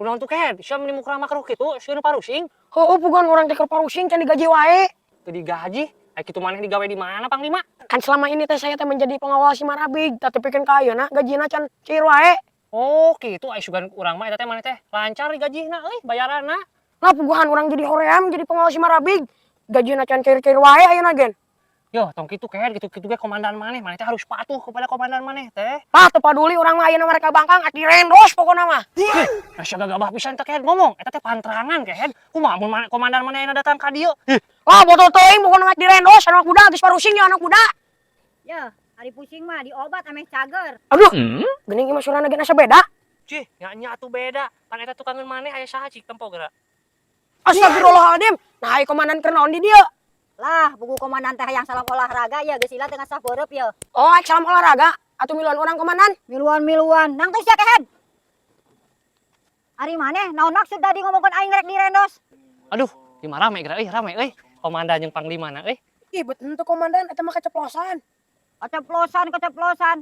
Kunaon tuh kehed? Sia meni mukrah makruh kitu, sia nu parusing. Heueuh, puguhan urang teh keur parusing can digaji wae. Teu digaji. Ai kitu maneh digawe di mana, Panglima? Kan selama ini teh saya teh menjadi pengawal si Marabig, tapi pikeun ka ayeuna gajina can cair wae. Oh, kitu ai sugan urang mah eta teh maneh teh lancar digajina euy, bayaranna. Lah, puguhan urang jadi hoream jadi pengawal si Marabig. Gajina can cair-cair wae ayeuna gen. Yo, tong kitu kehed, kitu-kitu ge komandan maneh, maneh teh harus patuh kepada komandan maneh teh. Ah, teu paduli urang mah ayeuna mereka bangkang ak direndos pokona mah. Nah, sia gagabah pisan teh kehed ngomong, eta teh pantrangan kehed. Kumaha mun komandan maneh ayeuna datang ka dieu? Ih, Lah, botol teuing pokona mah direndos anak muda geus parusing ya anak muda. Ya, ari pusing mah diobat ameh cager. Aduh, geuning ieu mah surana gen asa beda. Cih, nya nya atuh beda. Pan eta tukangeun maneh aya saha cik tempo geura. Astagfirullahaladzim. Nah, ai komandan keur naon di dieu? Lah, buku komandan teh hayang salam olahraga ya geus lila teu ngasah beureub ya. Oh, ek salam olahraga. Atuh miluan urang, komandan. Miluan-miluan, nang teh sia kehed. Ari maneh naon maksud tadi ngomongkeun aing rek direndos? Aduh, di mah rame geura euy, rame euy. Komandan jeung panglimana euy. Ih, betul tuh komandan, eta mah keceplosan. Keceplosan, keceplosan.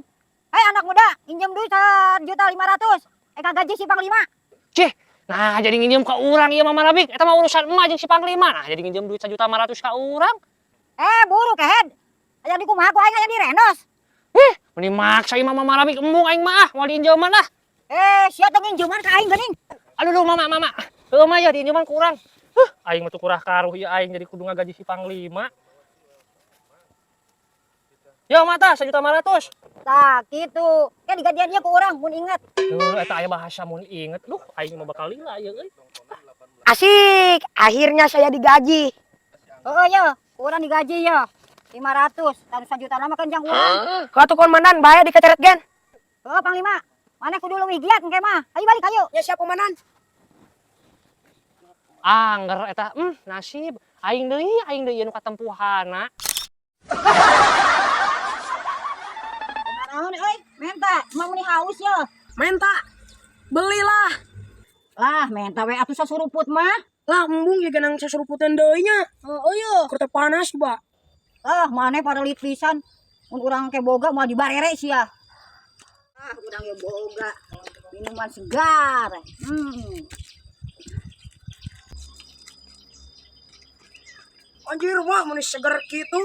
Hei anak muda, injem duit 1.500.000. Eh gaji si panglima. Cih, nah jadi nginjem ka urang ieu mah Marabik. Eta mah urusan emak jeung si panglima. Nah, jadi nginjem duit 1.500.000 ka urang. Eh, buru kehed. Hayang dikumaha ku aing hayang direndos. Ih, meni maksa ieu mah Marabik, embung aing mah ah, moal diinjeuman ah. Eh, sia tong nginjeman ka aing geuning. Aduh, duh, mama, mama. Heueuh mah ya diinjeuman ku urang. Huh, aing mah tuh kurah karuh ieu aing jadi kudu ngagaji si panglima. Yo mata 1.500.000. Tah, kitu. Kan digajian ieu ku urang mun inget. Duh, eta aya bahasa mun inget. Duh, aing mah bakal lila ieu euy. Asik, akhirnya saya digaji. Heeh ya, ku urang digaji ya. 500, tah 1 juta mah kan jang urang. Ka atuh komandan, bahaya dikeceret gen. Heeh, panglima. Maneh kudu leuwih giat engke mah. Ayo balik ayo. Ya siap, komandan. Angger eta, nasib. Aing deui ieu nu katempuhana. Naon euy? Menta, emang meni haus ya. Menta, belilah. Lah, menta we atuh sasuruput mah. Lah, embung ya genang sasuruputan deui nya. Heeh yo. Keur teh panas coba. Ah, maneh parelit pisan. Mun urang ke boga moal dibarere sia. Ah, urang ge boga minuman segar. Anjir, wah mun seger kitu.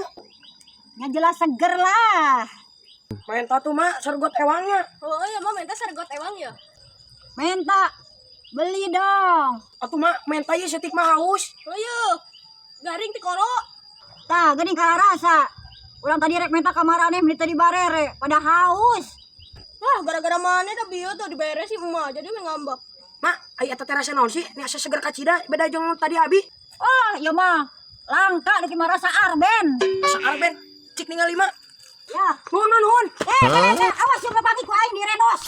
Nya jelas seger lah. Menta tuh mak sergot ewangnya. Oh iya, mah menta sergot ewang ya. Menta, beli dong. Atuh mak menta ieu setik mah haus. Oh iya, garing tikoro. Tah, geuning rasa. Urang tadi rek menta ka maraneh meni teu dibarere, pada haus. Wah, gara-gara mana dah bio tuh dibayar si emak, jadi we ngambek. Mak, ai eta teh rasa naon sih? Ini asa seger kacida beda jeung tadi abi. Oh, ieu mah langka nu mah rasa arben. Rasa arben cik ningali mak. Ya. Nuhun, nuhun, nuhun. Eh, eh, eh, awas siapa pagi ku aing direndos.